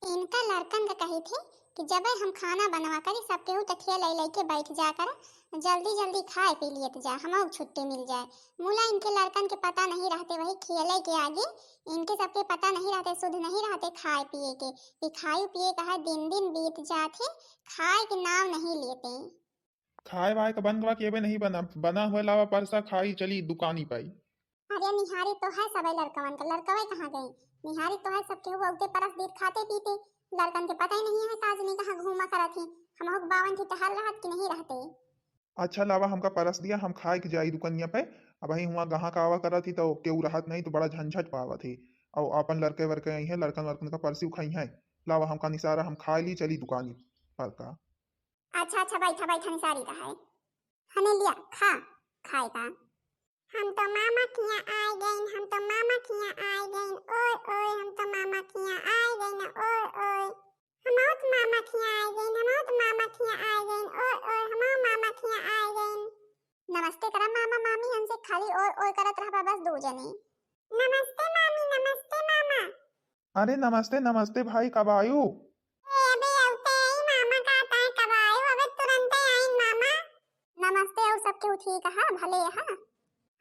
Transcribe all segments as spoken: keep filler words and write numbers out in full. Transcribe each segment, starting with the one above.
इनका लड़कन का कही थी कि जब हम खाना बनवा करी, सब केहू तठिया लई लई के बैठ जा कर, जल्दी जल्दी खाए पी लियत जा, हमहू छुट्टी मिल जाए। मुला इनके लड़कन के पता नहीं रहते, वही खियले के आगे इनके सबके पता नहीं रहते, शुद्ध नहीं रहते खाए पिए के, कि खाए पिए का है, दिन दिन बीत जात है, खाए के नाम नहीं लेते। खाए वाए का बन गवा कि अबे नहीं बना, बना हुआ लावा परसा खाई चली दुकानी पाई। अरे निहारी तो है सबे लड़कवन का, लड़कवे कहाँ गए? निहारी तो है सब केहू औते परस दीत खाते पीते, लड़कन के पता ही नहीं है काजनी कहाँ घूमा करत ही। हमहू के बावन थी टहल रहत कि नहीं रहते। अच्छा लावा हमका परस दिया, हम खाए के जाई दुकनिया पे। अबहीं हुआ गहा का आवा करत ही तो केहू रहत नहीं तो बड़ा झंझट पावत ही। और अपन लड़के वरके आई है, लड़कन वरकन का परसी उखाई है। लावा हमका निसारा, हम खाए ली चली दुकानी पर का। अच्छा अच्छा बैठा बैठा निसारी का है। हने लिया खा, खाए का। हम तो मामा किया आए गइन, हम तो मामा किया आए गइन, ओए ओए, हम तो मामा किया आए गइन, ओए ओए। हमहू तो मामा किया आए गइन, हमहू तो मामा किया आए गइन, ओए ओए, हमहू मामा किया आए गइन। नमस्ते करा मामा मामी, हमसे खाली ओए ओए करत रहबा बस दू जने। नमस्ते मामी, नमस्ते मामा। अरे नमस्ते नमस्ते भाई, कब आयु? ए, अबे अवते आई मामा, का ताई कब आयु? अबे तुरंते आई मामा। नमस्ते, और सब केहू ठीक है, भले है?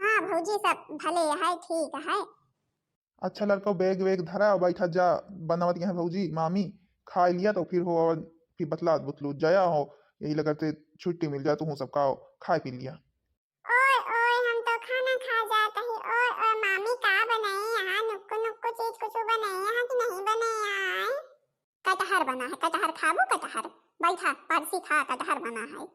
हाँ भौजी, सब भले है, ठीक है। अच्छा लड़को, बैग वैग धरा और बैठा जा, बनावत यहाँ भौजी मामी खाए लिया तो फिर हो, और फिर बतलात बुतलू जया हो, यही लगते छुट्टी मिल जा, तू सबका खाए पी लिया। ओए ओए, हम तो खाना खा जात ही। ओए ओए, मामी का बनाई यहाँ? नुक्कू नुक्कू चीज कुछ बनाई यहाँ कि नहीं बनाई आए? कटहर बना है, कटहर खाबू कटहर? बैठा, परसी खा, कटहर बना है।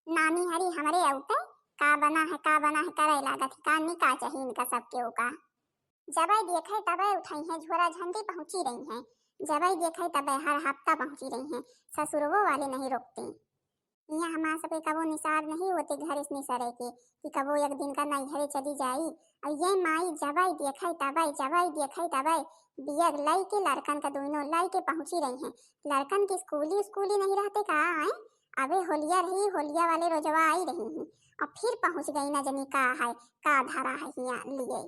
नानी हरी हमरे औते का बना है, का बना है करे लागत ही, का निका चाही इनका सबके ओका। जबै देखे तबै उठई है, झोरा झंडी पहुँची रही है। जबै देखे तबै हर हफ्ता पहुँची रही है, ससुरवो वाले नहीं रोकते। यहाँ हमार सबके कबो निसार नहीं होते घर से निसरे के, कि कबो एक दिन का नैहरे चली जाई। और ये माई जबै देखे तबै, जबै देखे तबै, बियग लई के लड़कन का दोनों लई के पहुँची रही हैं। लड़कन की स्कूली स्कूली नहीं रहते का आए? अबे होलिया रही, होलिया वाले रोजवा आई रही हैं, और फिर पहुँच गई न जनी का है, का धरा है हियाँ लिए।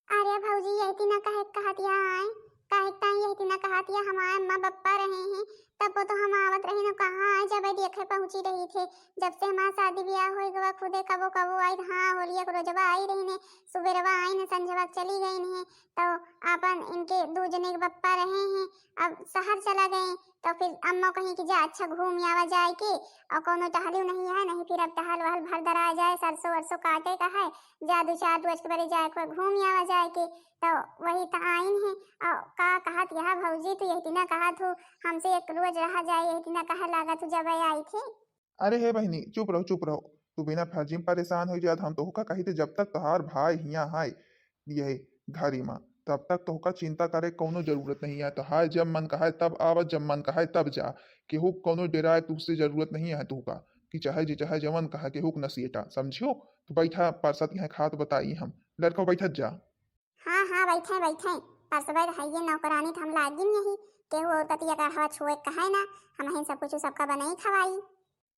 अरे भौजी, यही तीना कहे कहतिया आए, काहे ताई यही तीना कहतिया, हमार अम्मा बप्पा रहे हैं, तब वो तो हम आवत रही न, कहाँ आए, जब देखे पहुँची रही थे। जब से हमार शादी ब्याह होई गवा, खुदे कबो कबो आई, हाँ, होलिया के रोजवा आई रही ने, सुबेरवा आई ने, संझवा चली गई ने, तो आपन इनके दू जने के बप्पा रहे हैं, अब शहर चला गए, तो फिर अम्मा कहीं कि जा अच्छा घूम आवा जाए के, और कौनो टहलियो नहीं है, नहीं फिर अब टहल वहल भर दरा जाए, सरसों वरसों काटे का है, जा दू चार रोज के बरे जाए के घूम आवा जाए के, तो वही त आइन है। और का कहत यह भौजी, तू यही तीना कहत हो, हमसे एक रोज रहा जाए, यही तीना कहे लागत हो जब आई थी। अरे हे बहिनी, चुप रहो, चुप रहो। तू बिना फर्जी में परेशान हो जात, हम तोहका कही थे, जब तक तोहार भाई हियाँ है यही घरी में, तब तक तोहका चिंता करे कौनो जरूरत नहीं है। तोहार जब मन कहे तब आवा, जब मन कहे तब जा। केहू कौनो डेराए तुझसे जरूरत नहीं है तोहका, कि चाहे जे चाहे जवन कहे, केहू के नसीहता, समझियो? तू बैठा, परसत यहाँ खात बताई हम। लड़का बैठत जा। हाँ, हाँ, बैठे, बैठे। परसबे रहिए नौकरानी त हम लागिन यही। केहू और कतिया का हवा छुए कहे ना, हम ही सब कुछ सबका बनाई खवाई।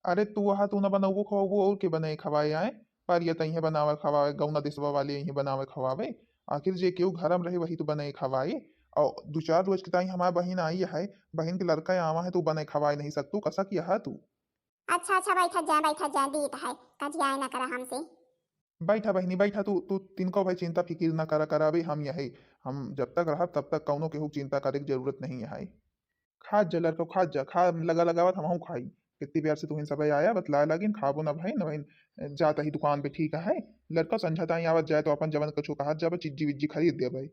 अरे तू वहाँ तू ना बनौबू खवाबू और के बनाई खवाए आए? पर ये तइहे बनावे खवावे, गौना देसवा वाले यहीं बनावे खवावे। आखिर जे केहू घरम रहे वही तो बनाई खवाए। और दू चार रोज के ताई हमार बहिन आई है, बहिन के लड़का आवा है, तू बनाई खवाए नहीं सकतू, कसक यह तू। अच्छा, अच्छा, बैठत जाए, बैठत जाए, दीत है, कजियाए न करा हमसे। बैठा बहिनी, बैठा, तू, तू तिनको भाई चिंता फिकिर न करा, करावे हम यही। हम जब तक रहब, तब तक कौनो केहू चिंता करे के जरूरत नहीं है। खात जा लड़को, खात जा, खा लगा लगावत हमहू खाई। कितनी प्यार से तुहिन सबे आया, बतलाए लागिन, खाबो ना भाई, ना भाई, जात ही दुकान पे, ठीक है। लड़को संझा ताई आवत जाए तो अपन जवन कुछ कहत जाबे, चिज्जी विज्जी खरीद देबे।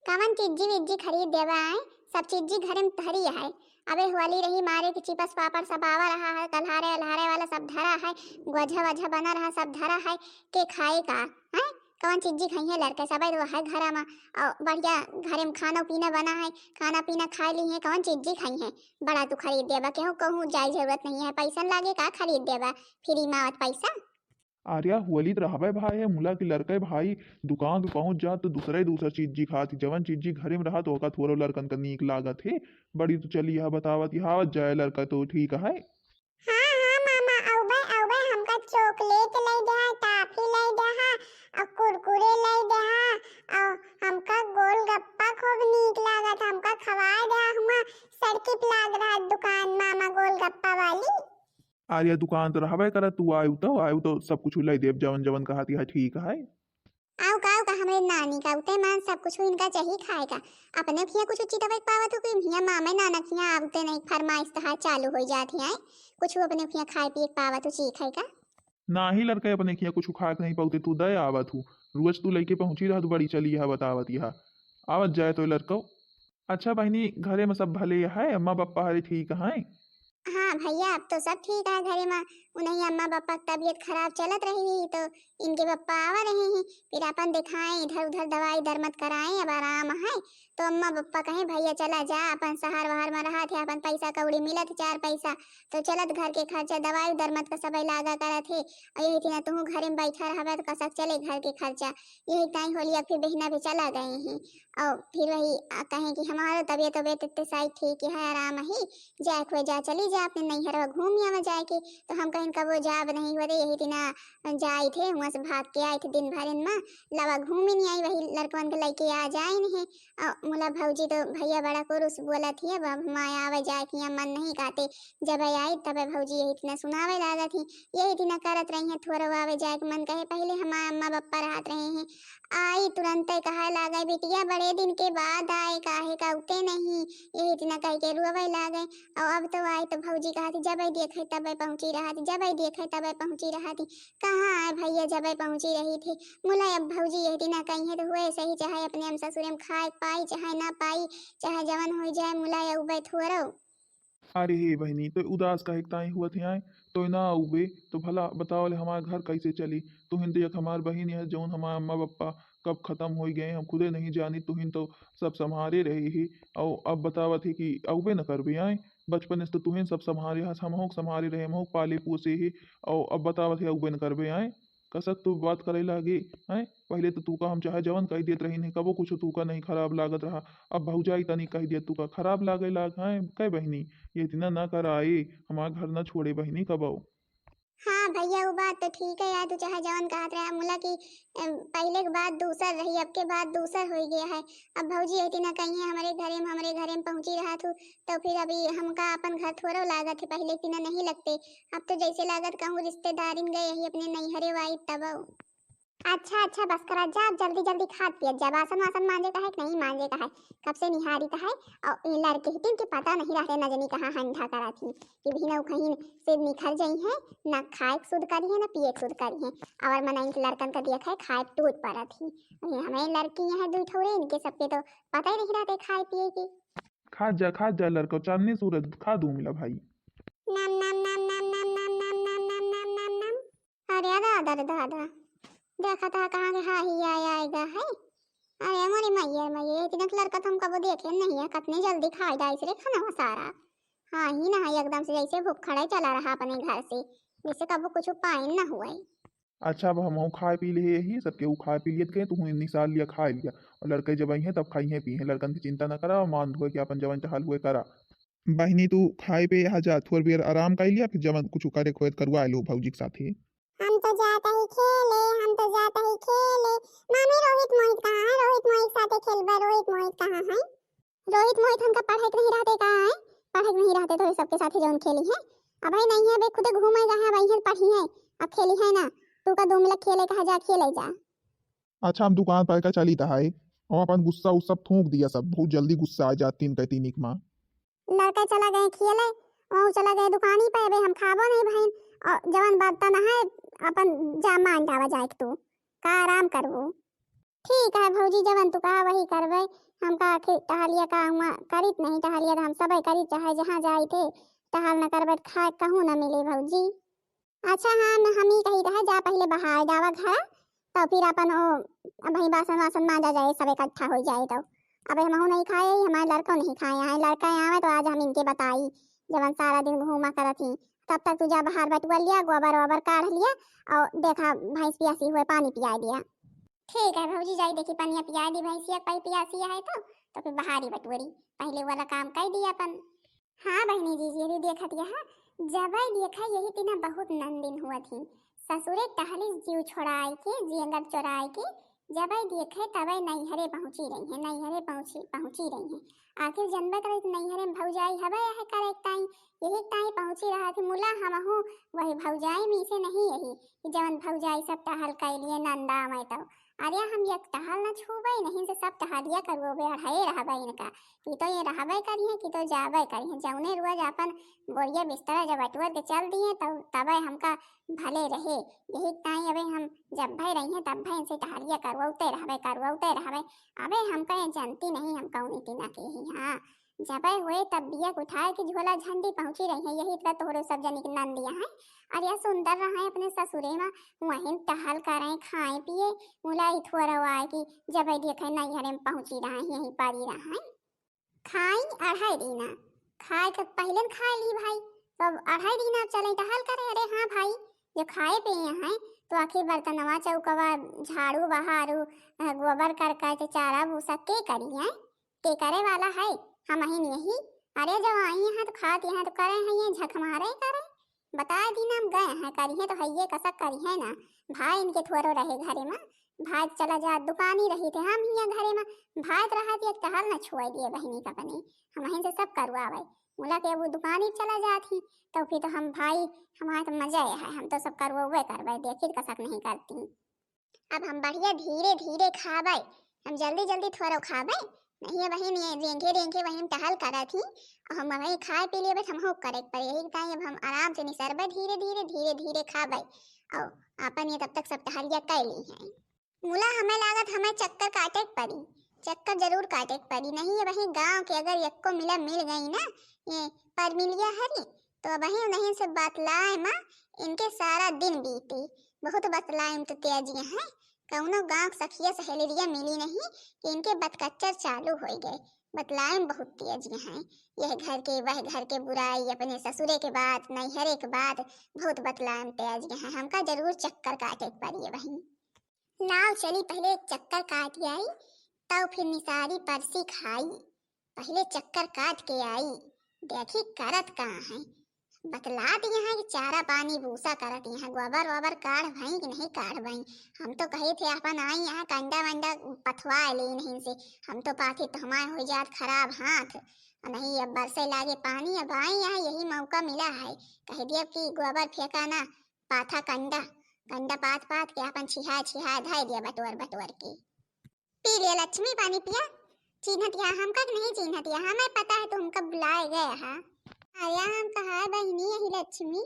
कवन चिज्जी विज्जी खरीद देबा आए? सब चिज्जी घरे में धरी है। अबे होली रही मारे के चिपस पापड़ सब आवा रहा है, कल्हारे अलहारे वाला सब धरा है, गोझा वझा बना रहा सब धरा है, के खाए का? हैं? कवन चिज्जी खाई है लड़के सब, वो है घरा में, और बढ़िया घरे में खाना पीना बना है, खाना पीना खाए ली है, कवन चिज्जी खाई है? बड़ा तू खरीद देबा, केहू कहूँ जाए जरूरत नहीं है, पैसा लागे का खरीद देबा, फ्री में आवत पैसा। आर्या, होली त रहबे भाई है, मुला के लड़के भाई दुकान पे पहुंच जात तो दूसरे दूसर चीज जी खात ही। जवन चीज जी घरे में रहत ओका थोड़ो लड़कन का नीक लागत है। बड़ी तो चली यह बतावत, यह आवत जाए लड़का तो ठीक है। हाँ, हाँ मामा, अउबे, अउबे, हमका चॉकलेट लै देहा, टाफी लै देहा, और कुरकुरे लै देहा, और हमका गोलगप्पा खूब नीक लागत, हमका खवाए देहा, हुआ किप लाग रहा दुकान मामा गोलगप्पा वाली? अरे दुकान तो रहबे करत, तू आयु तो, आयु तो सब कुछ लै देब, जवन जवन कहत यह ठीक है। आउ का, आउ का, हमरे नानी का उते मान सब कुछ इनका चाही खाए का। अपने खिया कुछ चिटवे के पावत हो कि हिया मामा नाना खिया आवते नहीं, फरमाइश तहार चालू हो जात है। कुछ अपने खिया खाए पिए के पावत हो, चीज खाए का? नाही लड़का, अपने खिया कुछ खाए के नहीं पावते, तू दे आवत हूँ। रोज तू लइके पहुँची रहत बड़ी चली यह बतावत यह। आवत जाए तो लड़को। अच्छा बहिनी, घरे में सब भले है, अम्मा पप्पा हरे ठीक हैं? हाँ भैया, अब तो सब ठीक है घरे में। उन्हीं अम्मा पप्पा की तबीयत खराब चलत रही ही तो इनके पप्पा आवा रहे हैं, फिर अपन दिखाएं, इधर उधर दवाई दरमत कराएं, अब आराम है। तो अम्मा पप्पा कहे, "भैया चला जा, अपन शहर वहर में रहत है, अपन पैसा कौड़ी मिलत चार पैसा, तो चलत घर के खर्चा दवाई दरमत का सबई लागा करत है, और यही तिना तुहू घरे में बैठा रहबे तो कसक चले घर के खर्चा।" यही ताई होली अब फिर बहिना भी चला गए हैं। और फिर वही, आ, कहें कि हमारो तबीयत, तबीयत इतने साई ठीक है, आराम ही, जाए के हुए जा, चली जा अपने नैहरवा घूम आवा जाए के। तो हम कहें कबो जाब नहीं हुआ, यही तिना जाए थे, वहाँ से भाग के आए थे दिन भर इनमा, लवा घूम ही नहीं आई, वही लड़कवन के लेके आ जाए नहीं। और मुला भौजी तो भैया बड़ा कुरुस बोला थी, अब हम आए आवे जाए के यहाँ मन नहीं कहते, जब आई तब भौजी यही तिना सुनावे लागा थी, यही तिना करत रही हैं, थोड़ा आवे जाए के मन कहे, पहले हमारे अम्मा पप्पा रहत रहे हैं, आई तुरंते कहे लागे, "बिटिया बड़े दिन के बाद आए, काहे का उते नहीं?" यही इतना कह के रोवे लागे। और अब तो आए तो भौजी कहती, "जबे देखे तबे पहुँची रहती, जबे देखे तबे पहुँची रहती।" कहाँ आए भैया, जबे पहुँची रही थी। मुला अब भौजी यही इतना कही है तो हुए सही, चाहे अपने हम ससुरे में खाए पाई, चाहे ना पाई, चाहे जवन हो जाए, मुला अब थोड़ो। अरे हे बहिनी, तो उदास काहे के ताईं हुवत है आय? तो ना अउबे, तो भला बताओ ले हमार घर कैसे चली? तुहिन तो एक हमार बहिन है, जौन हमार अम्मा पप्पा कब खतम होइ गए, हम खुदे नहीं जानी। तुहिन तो सब सम्हारे रहे ही, और अब बतावत है कि अउबे न करबे आय। बचपन से तो तुहिन सब सम्हारे हस, हमहू के सम्हारे रहे, हमहू के पाले पोसे ही, और अब बतावत है अउबे न करबे आय। कसक तू बात करे लागे, हैं? पहिले तो तूका हम चाहे जवन कहि देत रही नहीं, कबो कुछ तूका नहीं खराब लागत रहा। अब भौजाई तनी कहि दिया तूका खराब लागे लाग, हैं? कहे बहिनी, ये इतना ना कराए, हमार घर ना छोड़े बहिनी कबो। हाँ भैया, वो बात तो ठीक है यार, तू चाहे जवन कहत रहा, मुला की, अम, पहिले के बात दूसर रही, अब के बात दूसर होइ गया है। अब भौजी ये इतना कही है, हमरे घरे में, हमरे घरे में पहुँची रहा तू, तो फिर अभी हमका अपन घर थोड़ो लागत है, पहिले इतना नहीं लगते। अब तो जैसे लागत कहूँ रिश्तेदारिन गए ही अपने नैहरे वाई तब। अच्छा, अच्छा, बस करा, जा जल्दी जल्दी खात पियत जा, बासन वासन मांजे का है कि नहीं मांजे का है, कब से निहारी का है। और ई लड़के ही के पता नहीं रहते नजनी कहाँ हंधा करा थी, कि भी ना कहीं से निखर जाई है, ना खाए के सुध करी है, ना पिए के सुध करी है। और मना इनके लड़कन का दिया खाए, खाए टूट पड़ा थी। ये हमें लड़की यहाँ दू ठौरे, इनके सबके तो पता ही नहीं रहते खाए पिए की। खा जा, खा जा लड़को, चांदनी सूरज खा दू मिला भाई। नम, नम, नम। अरे दादा रे दादा, देखा था कहाँ के हा ही आया आएगा है। अरे मोरी मैया, मैया, इतने लड़का तो हम कबो देखे नहीं है, कतने जल्दी खाए डाइस रे खाना सारा। हाँ ही ना है, एकदम से जैसे भूख खड़ा ही चला रहा अपने घर से, जैसे कबो कुछ पाइन ना हुआ है। अच्छा, अब हमहू खाए पी ले यही, सबके ऊ खाए पी लियत गए, तू निसार लिया, खाए लिया, और लड़के जब आई हैं तब खाई हैं पी हैं, लड़कन की चिंता ना करा, और मान धोए के अपन जवन टहल हुए करा। बहिनी, तू खाए पे यहाँ जा, थोड़ बेर आराम कर लिया, फिर जवन कुछ करे खोए करुआ लो भौजी के साथे। हम तो जात ही खेले, हम तो जात ही खेले। मामी, रोहित मोहित कहाँ है? रोहित मोहित साथे खेलबा, रोहित मोहित कहाँ है? रोहित मोहित हमका पढ़े के नहीं रहते का है? पढ़े के नहीं रहते तो ये सबके साथे जौन खेली है। अब है नहीं है, बे खुदे घूमे गए हैं, अब आई हैं पढ़ी है, अब खेली है ना। तू का दो मिनट खेले कहा जा, खेले जा। अच्छा, हम दुकान पर का चली त है, और अपन गुस्सा उस्सा थूक दिया सब, बहुत जल्दी गुस्सा आ जाती इनके तीनिक माँ। लड़का चला गए खेले, वहू चला गए दुकानी पे, अबे हम खाबो नहीं बहिन, और जवन बात ना है, अपन जा मान जावा जाए के तू, का आराम करबो। ठीक है भौजी, जवन तू कहा वही करबे, हम का आखिर टहलिया का हुआ करीत नहीं, टहलिया तो हम सबे करीत, चाहे जहाँ जाए थे, टहल न करबे, खाए कहूँ न मिले भौजी। अच्छा हाँ, न हम ही कही रहे, जा पहिले बहार जावा घर, तो फिर अपन ओ, अबही बासन वासन मांजा जाए, सब इकट्ठा हो जाए तो। अबे हमहू नहीं खाए, हमारे लड़को नहीं खाए हैं, लड़का आवे तो आज हम इनके बताई, जवन सारा दिन घूमा करत ही। तब तक तू जा बहार बटुआ लिया, गोबर वोबर काढ़ लिया, और देखा भैंस पियासी हुए पानी पिया दिया। ठीक है भौजी, जाई देखी पनिया पिया दी भैंसिया, पई पियासी है तो, तो फिर बहारी बटुअरी, पहले वाला काम कर दिया अपन। हाँ बहिनी जी, ये भी देखत यह, जबै देखा यही तिना बहुत नंदिन हुआ थी। ससुरे टहली जीव छोड़ाए के, जेंगर चोराए के, जबै देखे तबै नैहरे पहुँची रही है, नैहरे पहुँची, पहुँची रही है। आखिर जनबे करे कि नैहरे में भौजाई हवे, यही ताई पहुँची रहा थी मुला, हमहू वही भौजाई में से नहीं यही कि जवन भौजाई सब टहल कैलिए नंदा में तो। अरे हम एक टहल न छूबे, नहीं से सब टहलिया करुओबे, अढ़ाए रहबे इनका कि तो ये रहबे करिए कि तो जाबे करिए। जौने रोज अपन बोरिया बिस्तरा जब बटुअर के चल दिए तो तबे हमका भले रहे। यही ताई अबे हम जब भय रही हैं तब भय इनसे टहलिया करवौते रहबे, करवौते रहबे। अबे हमका ये जनती नहीं, हम कौनी टीना के ही। हाँ, जबे हुए तब बिया के उठाए के झोला झंडी पहुँची रही है। यही तरह तोहरे सब जनी के नंदिया है। अरे सुंदर रहे अपने ससुरे में, वहीं टहल करें, खाए पिए, मुलाई थोड़ा आए कि जबे देखे नैहरे में पहुँची रहे, यहीं पड़ी रहे। खाई अढ़ाई दीना, खाए के पहले न खाए ली भाई, तो अब अढ़ाई दीना अब चले टहल करे। अरे हाँ भाई, जो खाए पिए हैं तो आखिर बर्तनवा चौकवा झाड़ू बहारू, अ, गोबर करकट चारा भूसा के करी है? के करे वाला है? हम ही नहीं। अरे जो आई हैं तो खात हैं तो करे हैं ये झक मारे करे। बताए दीना हम गए हैं करी है तो है ये कसक करी है ना। भाई इनके थोरो रहे घरे में, भाई तो चला जा दुकानी रही थे, हम हियाँ घरे में। भाई तो रहा एक टहल न छुए दिए बहिनी का अपने, हम वहीं से सब करवावे। मुला के वो दुकानी चला जात ही तो फिर तो हम भाई, हमारे तो मजा है, हम तो सब करवावे करवाए, देखी कसक नहीं करती। अब हम बढ़िया धीरे धीरे खाबे, हम जल्दी जल्दी थोड़ा खाबे नहीं है बहिन, ये रेंगे रेंगे वहीं टहल करत ही। और हम वहीं खाए पी लेबे, हम हो करे पर यही ताई अब हम आराम से निसरबे, धीरे धीरे धीरे धीरे खाबे। और अपन ये तब तक सब टहलिया कर ली है। मुला हमें लागत हमें चक्कर काटे के पड़ी, चक्कर जरूर काटे के पड़ी। नहीं है वहीं गाँव के अगर यक्को मिला मिल गई ना, ये परमिलिया हरी, तो वहीं नहीं से बतलाए माँ इनके सारा दिन बीती। बहुत बतलाए में तो तेजिया हैं, कौनो गाँव के सखिया सहेलरिया मिली नहीं कि इनके बतकच्चर चालू हो गए। बतलाए में बहुत तेजिया हैं, यह घर के वह घर के बुराई, अपने ससुरे के बात, नैहरे के बात, बहुत बतलाए में तेजिया हैं। हमका जरूर चक्कर काटे के पड़ी वहीं। लाओ चली पहले एक चक्कर काट आई, तब फिर निसारी परसी खाई। पहले चक्कर काट के आई, देखी करत का है। बतलात यहाँ कि चारा पानी भूसा करत यहाँ, गोबर वोबर काढ़ भई कि नहीं काढ़ भई। हम तो कहे थे अपन आई यहाँ कंडा वंडा पथवा ले नहीं से, हम तो पाथी तो हमारे हो जात खराब हाथ। और नहीं अब बरसे लागे पानी, अब आई यहाँ यही मौका मिला है, कह दिया कि गोबर फेंका ना, पाथा कंडा, कंडा पाथ पाथ के अपन छिहा छिहा धर दिया बटोर बटोर के। पी लिया लक्ष्मी पानी पिया, चिन्हत या हमका कि नहीं चिन्हत या, हमें पता है तुमका बुलाए गए हा। अरे हम कहा बहिनी यही लक्ष्मी,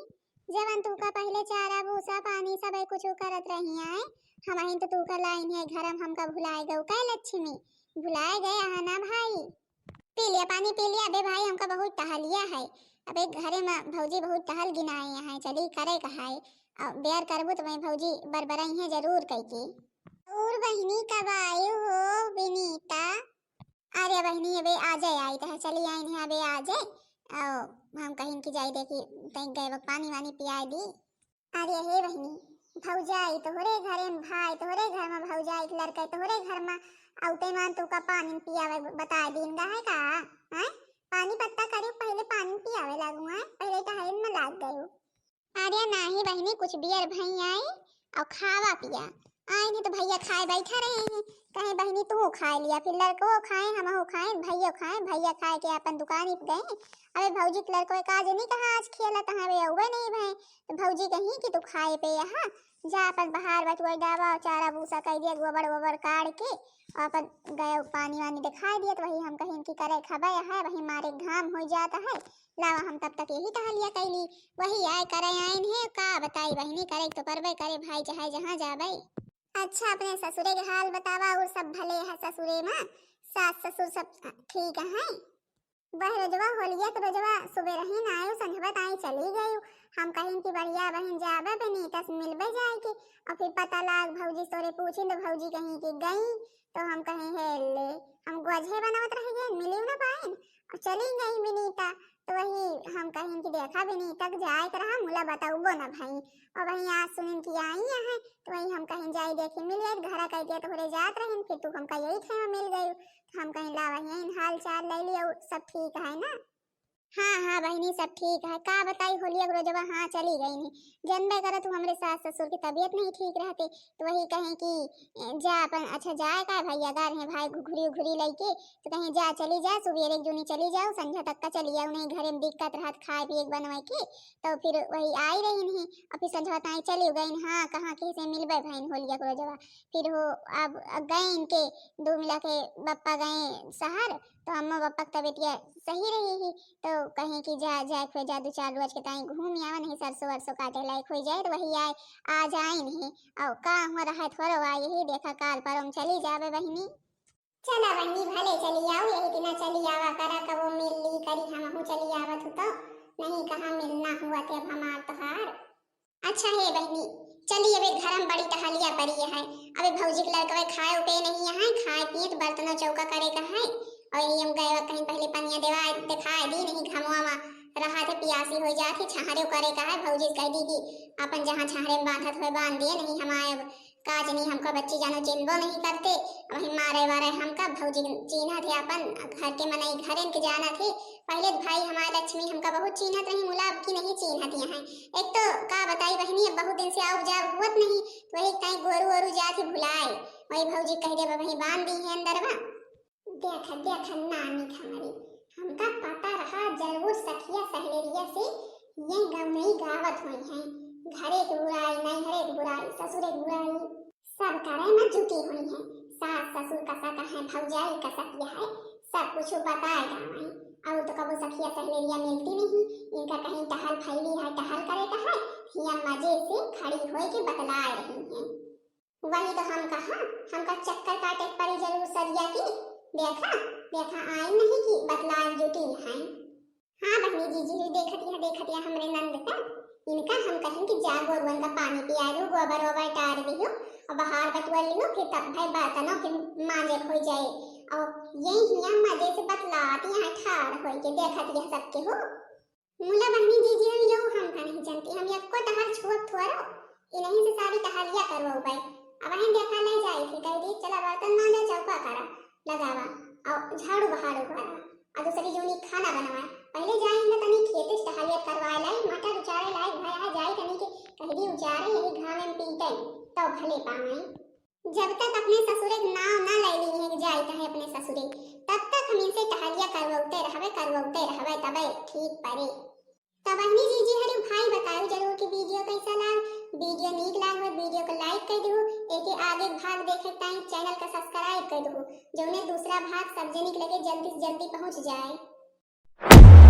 जवन तुका पहले चारा भूसा पानी सब कुछ करत रही आए, हम अहिन तो तुका लाइन है घर में, हमका भुलाए गए का लक्ष्मी, भुलाए गए हा ना भाई। पी लिया पानी पी लिया। अबे भाई हमका बहुत टहलिया है, अबे घरे में भौजी बहुत टहल गिनाए हैं, चली करे कहाए। अब बेर करबू तो मैं भौजी बरबरई है जरूर कह के। और बहिनी कब आयु हो विनीता? अरे बहिनी अबे आ जाए आई तो चली आई नहीं अबे आ जाए। आओ हम कहीं की जाई देखी तई गए पानी वानी पियाए दी। अरे हे बहिनी, भौजाई तोहरे घरे में भाई, तोहरे घर में भौजाई के लड़के, तोहरे घर में औते मान तू का पानी पियावे बताए दिन रहे का? हैं? पानी पत्ता करे पहले पानी पियावे लागू हैं, पहले टहल में लाग गयो। अरे नाही बहिनी, कुछ बियर भई आई और खावा पिया। आई नहीं तो भैया खाए बैठा रहे हैं, कहे बहिनी तू खाए लिया, फिर लड़को खाए, हम हो खाए, भैया खाए, भैया खाए के अपन दुकान पे गए। अबे भौजी के लड़को का जनी कहाँ आज खेला तहाँ वे अउबे नहीं भए, तो भौजी कहीं कि तू खाए पे यहाँ जा अपन बहार बटुआ डाबा और चारा भूसा कह दिया, गोबर वोबर काढ़ के और अपन गए पानी वानी दिखाई दिया। तो वही हम कहीं कि करे खबे है, वही मारे घाम हो जाता है, लावा हम तब तक यही टहलिया कैली, वही आए करे आइन है, का बताई बहिनी, करे तो परबे करे भाई, चाहे जहाँ जाबे। अच्छा अपने ससुरे के हाल बतावा, और सब भले है ससुरे में, सास ससुर सब ठीक है? वह रोजवा होलिया के रोजवा सुबह रही ना आयो, संझवा ताई चली गई। हम कहिन कि बढ़िया बहिन जाबे विनीता से मिलबे जाए के, और फिर पता लाग भौजी सोरे पूछिन तो भौजी कहीं कि गई, तो हम कहीं हे ले, हम गोझे बनावत रह गए, मिली ना पाइन और चली गई विनीता। तो वही हम कहिन कि देखा विनीता के जाए के रहा, मुला बताउबो ना भाई, और वही आज सुनिन कि आई है, तो वही हम कहिन जाई देखी मिल गई, घरा कह दिया तोहरे जात रहिन, फिर तू हमका यही थे मिल गई। हम कहीं लावा यही हाल चाल ले लिया, सब ठीक है ना? हाँ, हाँ बहिनी, सब ठीक है। का बताई, होलिया के रोजवा, हाँ, चली गई नहीं। जनबे करत हूँ, हमरे सास ससुर की तबीयत नहीं ठीक रहते, तो वही कहें कि, ए, जा अपन, अच्छा, जाए का भैया, गा रहे भाई घुघरी उघरी लइके, तो कहें, जा, चली जा, सुबेरे एक जूनी चली जाओ, संझा तक का चली आओ, नहीं घरे में दिक्कत रहत खाए पिए के बनवाए के, तो फिर वही आई रही नहीं, और फिर संझा ताई चली गई। हाँ, कहाँ किसी से मिलबे भइन होलिया के रोजवा। फिर हो, अब, अब गए इनके दो मिला के बप्पा गए शहर, तो अम्मा बप्पा की तबीयत सही रही ही, तो कहें कि जा, जाए खोए जा, दो चार रोज के ताई घूम आवा, नहीं सरसों वरसों काटे लायक हो जाए, तो वही आए, आ जाए नहीं। और का हुआ रहा थोड़ो आए ही, देखा काल परम चली जावे बहिनी। चला बहिनी, भले चली आओ, यही दिना चली आवा करा, कबो मिल ली करी, हमहू चली आवत हूँ तो, नहीं कहाँ मिलना हुआ थे अब हमार तोहार। अच्छा हे बहिनी, चली अबे घर में बड़ी टहलिया पड़ी है, अबे भौजी के लड़कवे खाए उपे नहीं है, खाए पिए तो बर्तनों चौका करे का है, और यही हम गए वक्त कहीं पहले पनिया देवा दिखाए दी नहीं, घमवा में रहा थे पियासी हो जात ही, छाहरे करे का है, भौजी से कह दी कि अपन जहाँ छाहरे में बांधत हुए बांध दिए नहीं, हम आए अब का जनी हमका बच्ची जानो चिन्हबो नहीं करते, अब वही मारे वारे हमका भौजी चिन्हत है अपन घर के मनई घरन के जानत है। पहले तो भाई हमारे लक्ष्मी हमका बहुत चिन्हत रही, मुला अब की नहीं चिन्हत यहाँ। एक तो का बताई बहिनी, अब बहुत दिन से आउब जाउब हुअत नहीं, तो वही कहीं गोरू ओरू जात ही भुलाए, वही भौजी कह दे वही बांध दी है अंदरवा। देख, देख नानी हमारी, हमका पता रहा जरूर सखिया सहेलिया से ये गवनई गावत हुई हैं। घरे के बुराई, नैहरे के बुराई, ससुरे के बुराई, सब करे में जुटी हुई हैं। सास ससुर का सका है, भौजाई का सकिया है, सब कुछ बताए जावे। और तो कबो सखिया सहेलिया मिलती नहीं, इनका कहीं टहल फैली है, टहल करे का है, हिया मजे से खड़ी होए के बतलाए रही हैं। वही तो हम कहा, हमका चक्कर काटे के पड़ी जरूर सरिया की। देखा, देखा आइन नहीं कि बतलाए जुटी हैं। हाँ बहिनी जीजी हुई देखत यह, देखत यह हमरे नंद का, इनका हम कहें कि जा गोरुअन का पानी पिया दू, गोबर ओबर टार दियो और बहार बटुआ लियो, फिर तब भाई बर्तनों के मांजे हो जाए। और यही हिया मजे से बतलात यहाँ ठाड़ होई के देखत यह सबके हो। मुला बहिनी जीजी हुई यहू हमका नहीं जानती, हम यक्को डहर छुअब थोरो, इन्हीं से सारी टहलिया करवाउबे। अब हम देखा ले जाए फिर कह दी चला बर्तन मांजा चौका करा लगावा और झाड़ू बहारू करा और दूसरी जूनी खाना बनवाए। पहले जाए इनका तनी खेते से टहलिया करवाए लाई, मटर उचारे लाई, भाई आ जाए तनी के कह दी उचारे यही घामे में पीटे तो भले पावे। जब तक अपने ससुरे के नाव ना ले ली है जाए कहे अपने ससुरे, तब तक हम इनसे टहलिया करवाते रहबे, करवाते रहबे, तबे ठीक पड़े। तो बहिनी जीजी हरी भाई बताओ जरूर कि वीडियो कैसा लाग। वीडियो नीक लाग हो, वीडियो को लाइक कर दू, एके आगे भाग देखे टाइम चैनल का सब्सक्राइब कर दू, जौने दूसरा भाग सब जनिक लगे जल्दी से जल्दी पहुँच जाए।